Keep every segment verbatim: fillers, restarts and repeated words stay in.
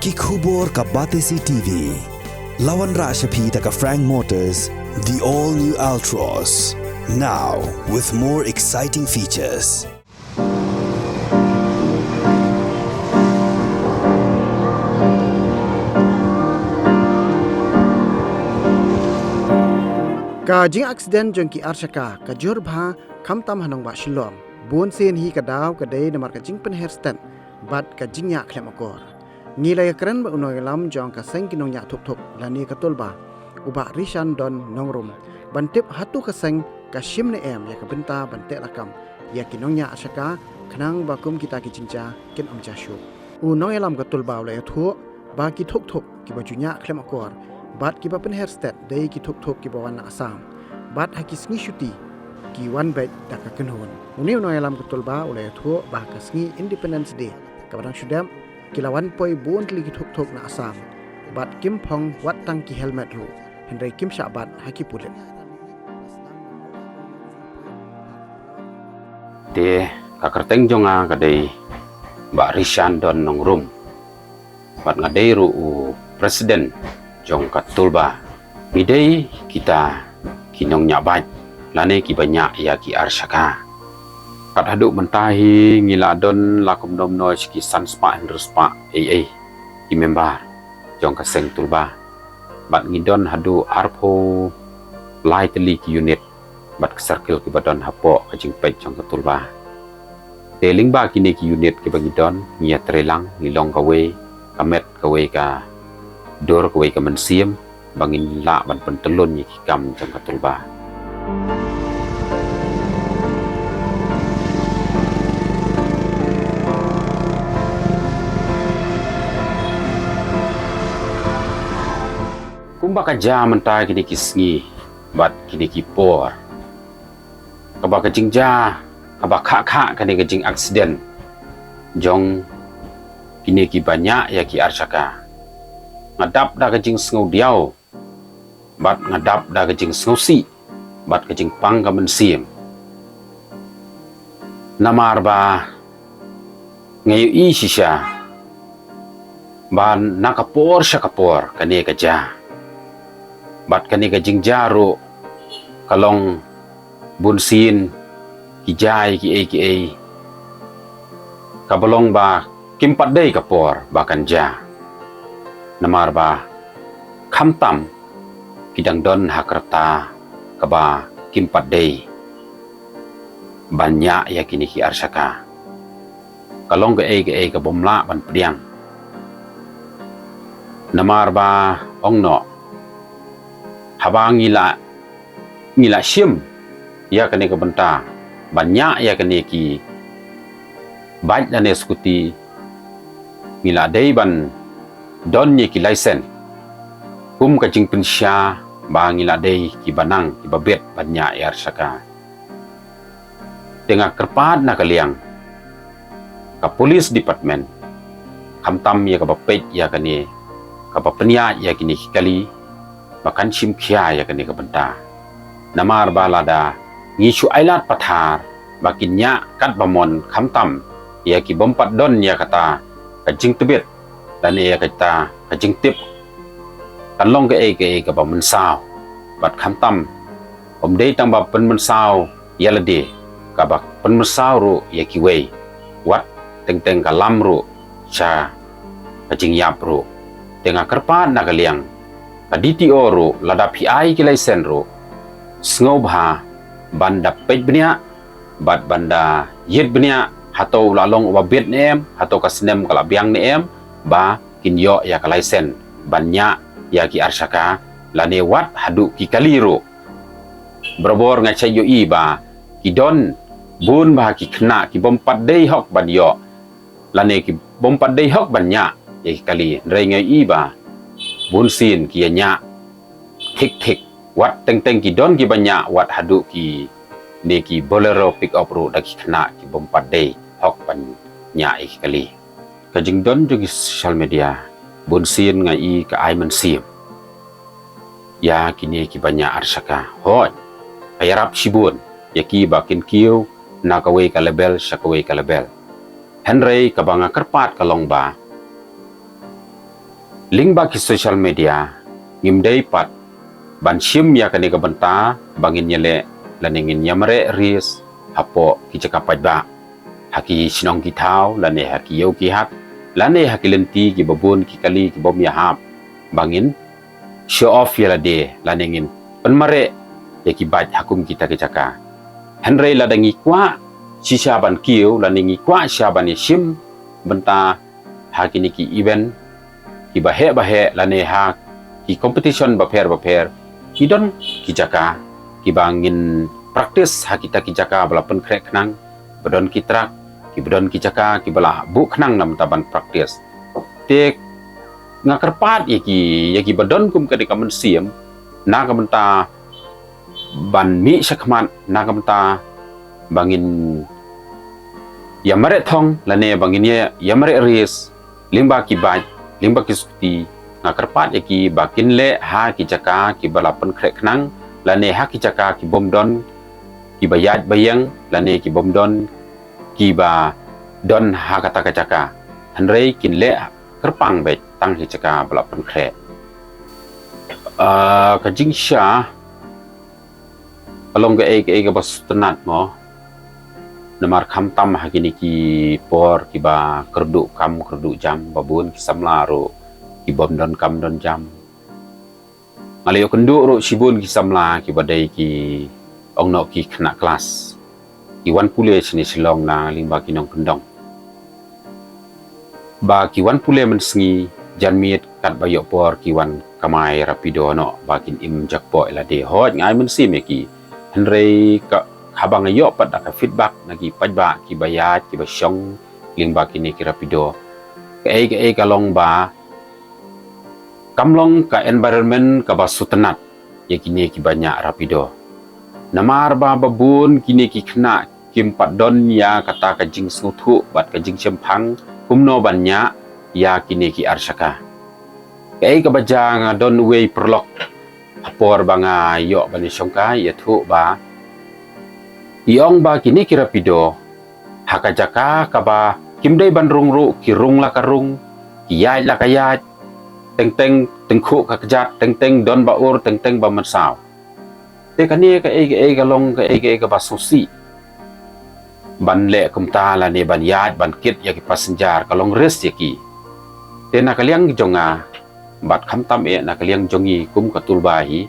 Ki khubor ka Batesi T V. La wanrah sha phi da ka Frank Motors, the all new Altroz. Now with more exciting features. Ka jingaccident jong ki arshaka ka jur bha khamtam ha nongbah Shillong. Bun sien hi ka daw ka dei namar ka jingpynher stet bad ka jingñiah khlem akor. Ngi la ïakren bad u nongïalam jong ka seng ki nongñiah thuk thuk lane ka tulba, u Bah Rishan Don Nongrum, ban tip hato ka seng ka shim ne em ïa ka bynta ban teh lakam ïa ki nongñiah arshaka, khnang ba kum kita ki jingjia kin ym jia shuh. U nongïalam ka tulba u la ïathuh ba ki thuk thuk kiba ju ñiah khlem akor bad kiba pynher stet dei ki thuk thuk kiba wan na Assam, bad ha ki sngi shuti ki wan beit da ka kynhun. Une u nongïalam ka tulba u la ïathuh ba ha ka sngi Independence Day kaba dang shu dep, ki la wan poi bun tylli ki thuk thuk na Assam, bad kim phong wat tang ki helmet ruh, hynrei kim shah bat ha ki pulit. Te ka kyrteng jong nga ka dei Bah Rishan Don Nongrum, bad nga dei ruh u president jong ka tulba. Ngi dei kita ki nongñiah bike lane kiba ñiah ïa ki arshaka. Kat haduh mynta hi ngi la don la kumno kumno shi ki san spah hynriew spah ei ei ki member jong ka seng tulba, bad ngi don haduh arphew lai tylli ki unit bad ka circle kiba don hapoh ka jingpeit jong ka tulba. Te lyngba kine ki unit kiba ngi don, ngi ïatreilang, ngi long kawei ka met, kawei ka dur, kawei ka mynsiem ba ngin lah ban pyntyllun ïa ki kam jong ka tulba. Kumba ka jia mynta kine ki sngi bad kine ki por, kaba ka jingjia kaba khah khah kane ka jingaccident jong kine kiba ñiah ïa ki arshaka, nga dap da ka jingsngewdiaw bad nga dap da ka jingsngewsih bad ka jingpang ka mynsiem. Namar ba nga ïohi shisha ba na ka por sha ka por kane ka jia, bad kane ka jingjia ruh ka long bun sien ki jia ïa kiei kiei kaba long ba kim pat dei ka por ba kan jia. Namar ba khamtam ki dang don ha ka rta kaba kim pat dei ban ñiah ïa kine ki arshaka. Ka long kaei kaei ka bym lah ban pdiang. Namar ba ong noh, haba ngi la, ngi la shim ïa kane ka bynta ban ñiah ïa kane ki bike lane scooty, ngi la dei ban don ïa ki license kum ka jingpynshai ba ngi la dei kiba nang kiba bit ban ñiah ïa arshaka. Te nga kyrpad na ka liang ka police department, khamtam ïa kaba peit ïa kane, kaba pynïaid ïa kine ki kali, ba kan shim khia ïa kane ka bynta. Namar ba lada ngi shu ailad pathar ba kin ñiah katba mon khamtam ïa ki bym pat don ïa kata ka jingtbit lane ïa kata ka jingtip, kan long kaei kaei kaba mynsaw. Bad khamtam ym dei tang ba pynmynsaw ïa lade, kaba pynmynsaw ruh ïa kiwei, wat teng teng ka lam ruh sha ka jingïap ruh. Te nga kyrpad na ka liang ka D T O ruh, lada phi ai ki license ruh, sngewbha ban da peit bniah bad ban da ïit bniah, hato u la long uba bit ne em, hato ka snem ka la biang ne em, ba kin ïoh ïa ka license ban ñiah ïa ki arshaka lane wat haduh ki kali ruh. Barabor nga shait ïohi ba ki don bun bah ki khynnah ki bym pat dei hok ban ïoh lane ki bym pat dei hok ban ñiah ïa ki kali, hynrei nga ïohi ba bun sien ki ïa ñiah thik thik. Wat teng teng ki don kiba ñiah wat haduh kine ki Bolero pick up ruh da ki khynnah ki bym pat dei hok ban ñiah ïa ki kali. Ka jingdon jong ki social media bun sien nga ïohi ka ai mynsiem ïa kine kiba ñiah arshaka. Hooid, ka ïarap shibun ïa ki ba kin kiew na kawei ka level sha kawei ka level. Hynrei kaba nga kyrpad ka long ba Lyngba ki social media, ngim dei pat ban shim ïa kane ka bynta ba ngin ïaleh lane ngin ïamareh risk hapoh ki jaka paidbah, ha ki shnong ki thaw, lane ha ki ïew ki hat, lane ha ki lynti kiba bun ki kali ki bym ïahap, ba ngin show off ïa lade lane ngin pynmareh ïa ki bike ha kum kita ki jaka. Hynrei lada ngi kwah shisha ban kiew lane ngi kwah shisha ban ïashim bynta ha kine ki event kiba heh ba heh lane ha ki competition bapher bapher, ki don ki jaka kiba ngin practice ha kita ki jaka ba la pynkhreh khnang, ba don ki track, kiba don ki jaka kiba la buh khnang na bynta ban practice. Te nga kyrpad ïa ki, ïa kiba don kum kane ka mynsiem, na ka bynta ban mih shakhmat, na ka bynta ba ngin ïamareh thong lane ba ngin ïa, ïamareh risk lyngba ki bike, lyngba ki scooty, nga kyrpad ïa ki ba kin leh ha ki jaka kiba la pynkhreh khnang lane ha ki jaka ki bym don kiba ïaid ba ïeng lane ki bym don kiba don ha kata ka jaka. Hynrei kin leh kyrpang beit tang ha ki jaka ba la pynkhreh. Ah, ka jingshisha, ka long kaei kaei kaba sngewtynnat mo. Namar khamtam ha kine ki por kiba kyrduh kam kyrduh jam, ba bun ki samla ruh ki bym don kam don jam. Nga la ïoh kynduh ruh shibun ki samla kiba dei ki, ong noh, ki khynnah klas, ki wan pule shane Shillong na lyngba ki nongkyndong. Ba ki wan pule mynsngi, janmiet katba ïoh por ki wan kamai rapido noh ba kin im jakpoh ïa lade. Hooid, nga ai mynsiem ïa ki. Hynrei ka, haba nga ïoh pat da ka feedback na ki paidbah kiba ïaid kiba shong lyngba kine ki rapido, kaei kaei ka long ba kam long ka environment kaba sngewtynnat ïa kine kiba ñiah rapido. Namar ba ba bun kine ki khynnah kim pat don ïa kata ka jingsngewthuh bad ka jingshemphang kumno ban ñiah ïa kine ki arshaka. Kaei kaba jia, nga don uwei paralok ha por ba nga ïoh ban ïashongkai, ïathuh ba, i ong ba kine ki rapido ha ka jaka kaba kim dei ban rung ruh ki rung la ka rung, ki ïaid la ka ïaid, teng teng tyngkhuh ka kjat, teng teng don ba ur, teng teng ba mynsaw. Te kane kaei kaei ka long kaei kaei kaba sngewsih ban leh kumta lane ban ïaid ban kit ïa ki passenger, ka long risk ïa ki. Te na ka liang jong nga bad khamtam eh na ka liang jong ngi kum ka tulba hi,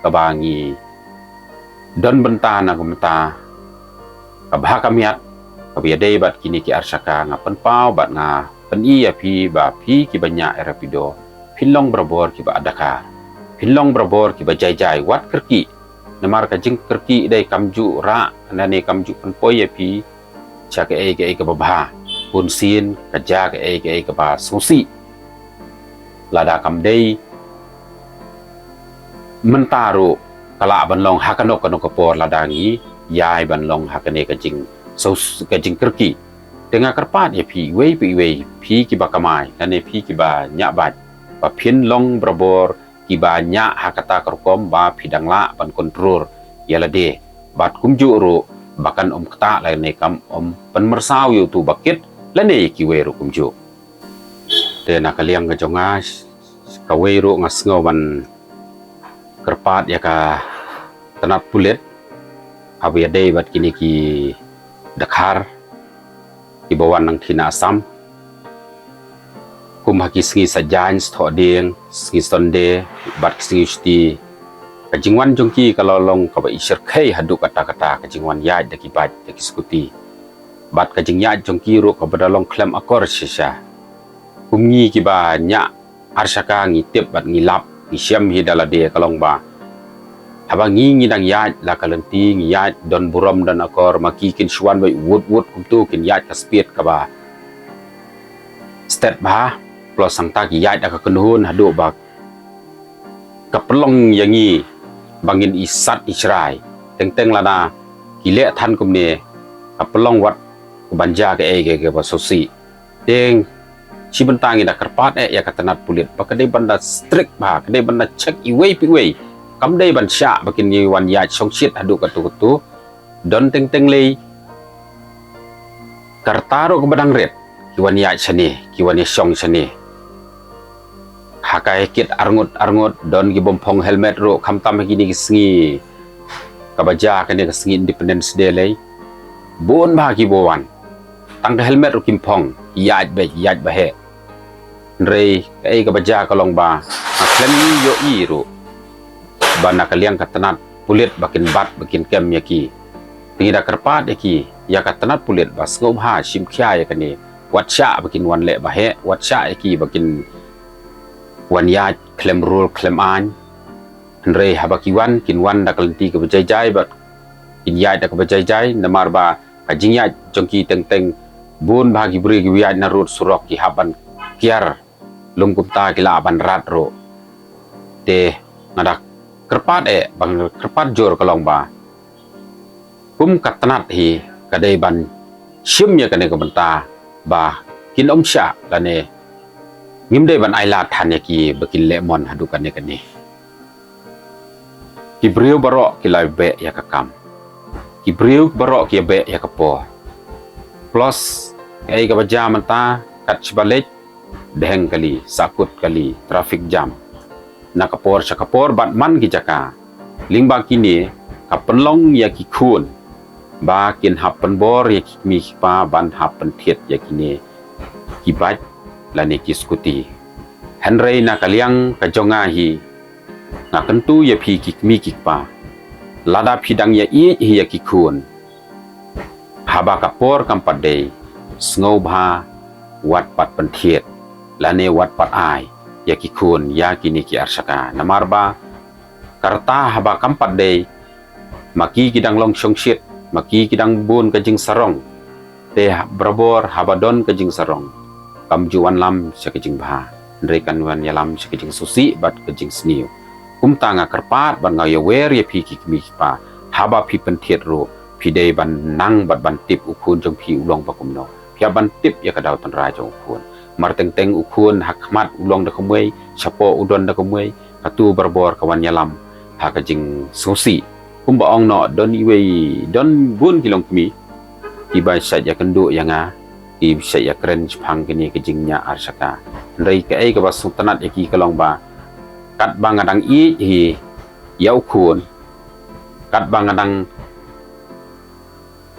kaba ngi don bynta na ka bynta ka bha ka miat kaba ïadei bad kine ki arshaka, nga pynpaw bad nga pyni ïa phi ba phi kiba ñiah rapido, phin long barabor kiba adkhar, phin long barabor kiba jai jai, wat kyrkieh. Namar ka jingkyrkieh dei kam ju rah lane kam ju pynpoi ïa phi sha kaei kaei kaba bha. Bunsien ka jia kaei kaei kaba sngewsih. Lada kam dei mynta ruh, ka lah ban long ha kano kano ka por lada ngi ïai ban long ha kane ka jing, so, ka jingkyrkieh. Te nga kyrpad ïa phi iwei pa iwei, phi kiba kamai lane phi kiba ñiah bike, ba phin long barabor kiba ñiah ha kata ka rukom ba phi dang lah ban kontrol ïa lade, bad kumjuh ruh ba kan ym ktah lane kam ym pynmyrsaw ïa utu ba kit lane ïa kiwei ruh kumjuh. Te na ka liang ka jong nga, kawei ruh nga sngew ban kyrpad ïa ka tnat pulit haba ïadei bad kine ki dkhar kiba wan nangthie na Assam. Kum ha ki sngi Saitjaiñ, Thohdieng, sngi Sunday bad ki sngi Shuti, ka jingwan jong ki ka la long kaba i shyrkhei haduh katta katta, ka jingwan ïaid da ki bike, da ki scooty. Bad ka jingïaid jong ki ruh kaba da long khlem akor shisha. Kum ngi kiba ñiah arshaka ngi tip bad ngi lap, ngi shem hi da lade, ka long ba haba ngi ngi dang ïaid la ka lynti, ngi ïaid don burom don akor, ma ki kin shu wan beit wut wut kumtu, kin ïaid ka speed kaba stet bha, plus hangta ki ïaid da ka kynhun haduh ba ka pynlong ïa ngi ba ngin i sat i shrai. Teng teng lada ki leh than kumne, ka pynlong wat ban jia kaei kaei kaba sngewsih. Te shi bynta ngi da kyrpad eh ïa ka tnat pulit ba ka dei ban da strict bha, ka dei ban da check iwei pa iwei. Kam dei ban shah ba kin ïa wan ïaid shongshit haduh katto katto. Don teng teng lei, ka rta ruh kaba dang rit, ki wan ïaid shane, ki wan ïashong shane. Ha ka kit arngut arngut don ki bym phong helmet ruh, khamtam ha kine ki sngi kaba jia kane ka sngi Independence Day lei. Bun bha ki ba wan. Tang ka helmet ruh kim phong, ïaid beit, ïaid ba heh. Hynrei kaei kaba jia ka long ba nga khlem ïohi ruh ba na ka liang ka tnat pulit ba kin bat ba kin kem ïa ki. Te ngi da kyrpad ïa ki, ïa ka tnat pulit ba sngewbha shim khia ïa kane. Wat shah ba kin wan leh ba heh, wat shah ïa ki ba kin wan ïaid khlem rul khlem aiñ. Hynrei haba ki wan, kin wan da ka lynti kaba jai jai bad kin ïaid da kaba jai jai, namar ba ka jingïaid jong ki teng teng bun bha ki briew ki ïaid na rud surok ki hap ban kiar, lum kumta ki lah ban rat ruh. Te nga da kyrpad eh, ba nga kyrpad jur ka long ba kum ka tnat hi ka dei ban shim ïa kane ka bynta ba kin ym shah lane ngim dei ban ai lad than ïa ki ba kin leh mon haduh kane kane. Ki briew baroh ki la beh ïa ka kam. Ki briew baroh ki beh ïa ka por. Plus, kaei kaba jia mynta, kat shaba leit, dheng kali, sakut kali, traffic jam. Na ka por sha ka por bad man ki jaka. Lyngba kine, ka pynlong ïa ki khun ba kin hap pynbor ïa ki kmie ki kpa ban hap pynthied ïa kine ki bike lane ki scooty. Hynrei na ka liang ka jong nga hi, nga kyntu ïa phi ki kmie ki kpa, lada phi dang ïaieit hi ïa ki khun, haba ka por kam pat dei, sngewbha wat pat pynthied lane wat pat ai ïa ki khun ïa kine ki arshaka. Namar ba ka rta haba kam pat dei, ma ki ki dang long shongshit, ma ki ki dang bun ka jingsarong. Te ha-, barabor haba don ka jingsarong, kam ju wanlam sha ka jingbha, hynrei kan wan ïalam sha ka jingsngewsih bad ka jingsniew. Kumta nga kyrpad bad nga ïawer ïa phi ki kmie ki kpa, haba phi pynthied ruh, phi dei ban nang bad ban tip u khun jong phi u long ba kumno. Phi hap ban tip ïa ka daw tynrai jong u khun. Mar teng teng u khun ha khmat u long da kumwei, shapoh u don da kumwei, katu barabor ka wan ïalam ha ka jingsngewsih. Kumba ong noh, don iwei, don bun ki longkmie kiba shait ïakynduh ïa nga, ki shait ïakren shaphang kine ki jingñiah arshaka. Hynrei kaei kaba sngewtynnat ïa ki ka long ba katba nga dang ïeit hi ïa u khun, katba nga dang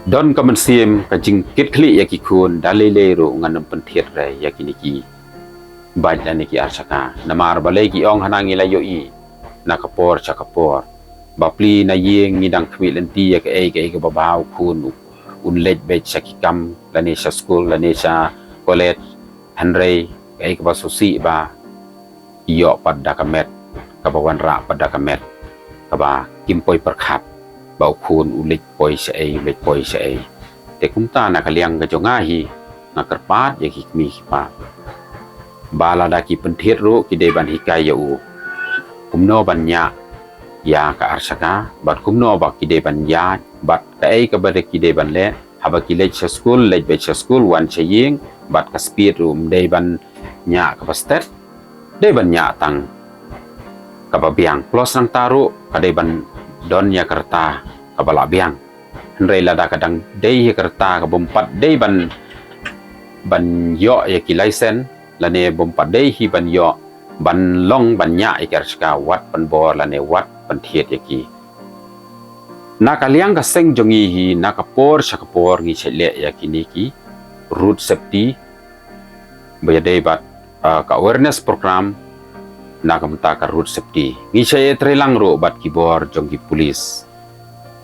don ka mynsiem ka jingkitkhlieh ïa ki khun, da lei lei ruh ngan ym pynthied re ïa kine ki bike lane ki arshaka. Namar balei, ki ong hana ngi la ïohi na ka por sha ka por. Bapli na ïing ngi dang khmih lynti ïa kaei kaei kaba bha, u khun u, un leit beit sha ki kam lane sha skul lane sha college. Hynrei kaei kaba sngewsih ba ïoh pat da ka met, kaba wanrah pat da ka met kaba kim poi pyrkhat ba u khun u leit poi shaei, u leit poi shaei. Te kumta na ka liang ka jong nga hi, nga kyrpad ïa ki kmie ki kpa ba lada ki pynthied ruh ki dei ban hikai ïa u kumno ban ñiah ïa ka arshaka, bad kumno ba ki dei ban ïaid, bad kaei kaba dei ki dei ban leh, haba ki leit sha skul, leit beit sha skul, wan sha ïing, bad ka speed ruh ym dei ban ñiah kaba stet, dei ban ñiah tang kaba biang. Plus nangta ruh ka dei ban don ïa ka rta kaba la biang. Hynrei lada ka dang dei hi ka rta ka bym pat dei ban, ban ïoh ïa ki license, lane bym pat dei hi ban ïoh ban long ban ñiah ïa ki arshaka, wat pynbor lane wat pynthied ïa ki. Na ka liang ka seng jong ngi hi, na ka por sha ka por ngi shait leh ïa kine ki road safety, ba ïadei bad, ah, ka awareness program na ka bynta ka road safety. Ngi shait ïatreilang ruh bad ki bor jong ki police.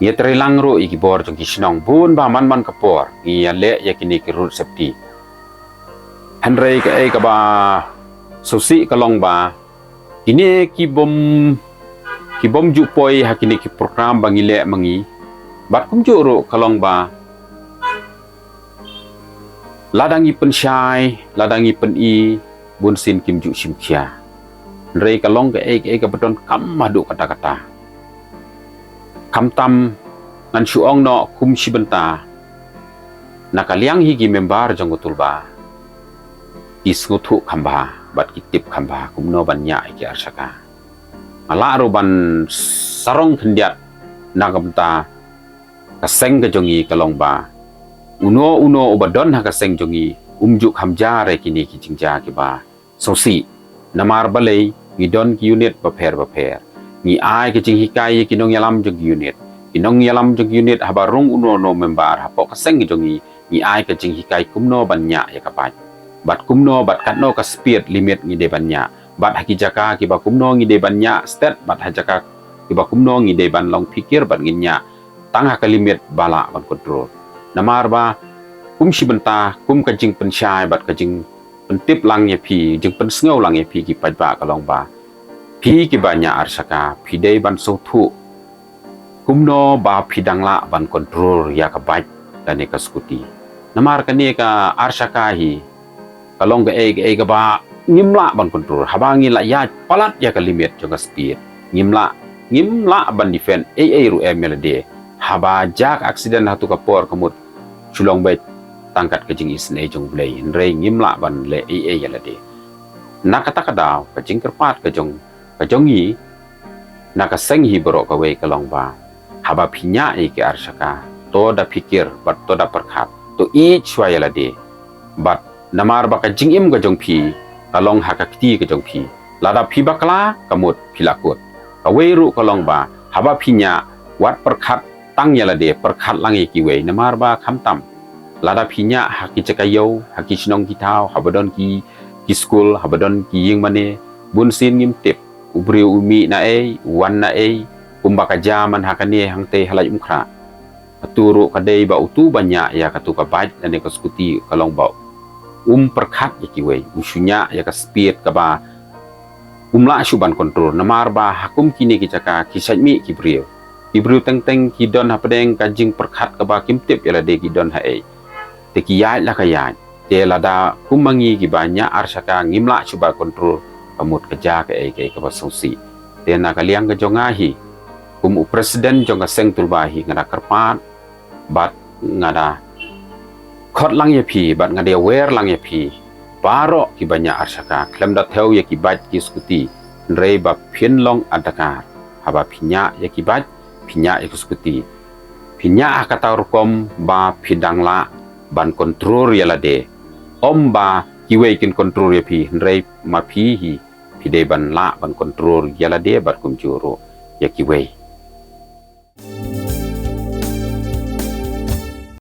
Ngi ïatreilang ruh ïa ki bor jong ki shnong, bun ba man man ka por ngi ïaleh ïa kine ki road safety. Hynrei kaei kaba sngewsih ka long ba kine ki bym, ki bym ju poi ha kine ki program ba ngi leh ma ngi. Bad kumjuh ruh ka long ba lada ngi pynshai, lada ngi pyni, bunsien kim ju shim khia. Hynrei ka long kaei kaei kaba donkam haduh katta katta. Khamtam ngan shu ong noh kum shi bynta, na ka liang hi ki member jong ka tulba ki sngewthuh kham bha bad ki tip kham bha kumno ban ñiah ïa ki arshaka. Nga lah ruh ban sarong khyndiat na ka bynta ka seng ka jong ngi ka long ba uno uno uba don ha ka seng jong ngi um ju kham jia re kine ki jingjia kiba sngewsih. Namar balei? Ngi don ki unit bapher bapher. Ngi ai ka jinghikai ïa ki nongïalam jong ki unit. Ki nongïalam jong ki unit, haba rung uno uno member hapoh ka seng jong ngi, ngi ai ka jinghikai kumno ban ñiah ïa ka bike, bad kumno, bad katno ka speed limit ngi dei ban ñiah, bad ha ki jaka kiba kumno ngi dei ban ñiah stet, bad ha jaka kiba kumno ngi dei ban long phikir bad ngin ñiah tang ha ka limit ba lah ban control. Namar ba kum shi bynta, kum ka jingpynshai bad ka jingpyntip lang ïa phi, jingpynsngew lang ïa phi ki paidbah ka long ba phi kiba ñiah arshaka, phi dei ban sngewthuh kumno ba phi dang lah ban control ïa ka bike lane ka scooty. Namar kane ka arshaka hi ka long kaei kaei kaba ngim lah ban control. Haba ngi la ïaid palat ïa ka limit jong ka speed, ngim lah, ngim lah ban defend ei ei ruh em ïa lade. Haba jia ka accident ha tu ka por, ka mut shu long beit tang kat ka jingisynei jong U Blei, hynrei ngim lah ban leh ei ei ïa lade. Na kata ka daw, ka jingkyrpad ka jong, ka jong ngi na ka seng hi baroh kawei ka long ba haba phi ñiah ïa ki arshaka, to da phikir bad to da pyrkhat, to ïeit shuwa ïa lade. Bad namar ba ka jingim ka jong phi ka long ha ka kti ka jong phi. Lada phi bakla, ka mut phi la kut. Kawei ruh ka long ba haba phi ñiah, wat pyrkhat tang ïa lade, pyrkhat lang ïa kiwei. Namar ba khamtam, lada phi ñiah ha ki jaka ïew, ha ki shnong ki thaw, haba don ki, ki skul, haba don ki ïing mane, bunsien ngim tip u briew u mih na ei, u wan na ei, kumba ka jia man ha kane hangtei ha Laitumkhrah. Katu ruh ka dei ba utu ba ñiah ïa katu ka bike lane ka scooty ka long ba um pyrkhat ïa kiwei, um shu ñiah ïa ka speed kaba um lah shuh ban control. Namar ba ha kum kine ki jaka ki shait mih ki briew. Ki briew teng teng ki don hapdeng ka jingpyrkhat kaba kim tip ïa lade ki don ha ei, te ki ïaid la ka ïaid. Te lada kum ma ngi kiba ñiah arshaka ngim lah shuh ban control, ka mut ka jia kaei kaei kaba sngewsih. Te na ka liang ka jong nga hi, kum u president jong ka seng Tulba hi, nga da kyrpad bad nga da khot lang ïa phi bad nga da wer lang ïa phi baroh kiba ñiah arshaka, khlem da thew ïa ki bike ki scooty, hynrei ba phin long adakar. Haba phi ñiah ïa ki bike, phi ñiah ïa ki scooty, phi ñiah ha kata ka rukom ba phi dang lah ban control ïa lade. Ym ba kiwei kin control ïa phi, hynrei ma phi hi, phi dei ban lah ban control ïa lade bad kumjuh ruh ïa kiwei.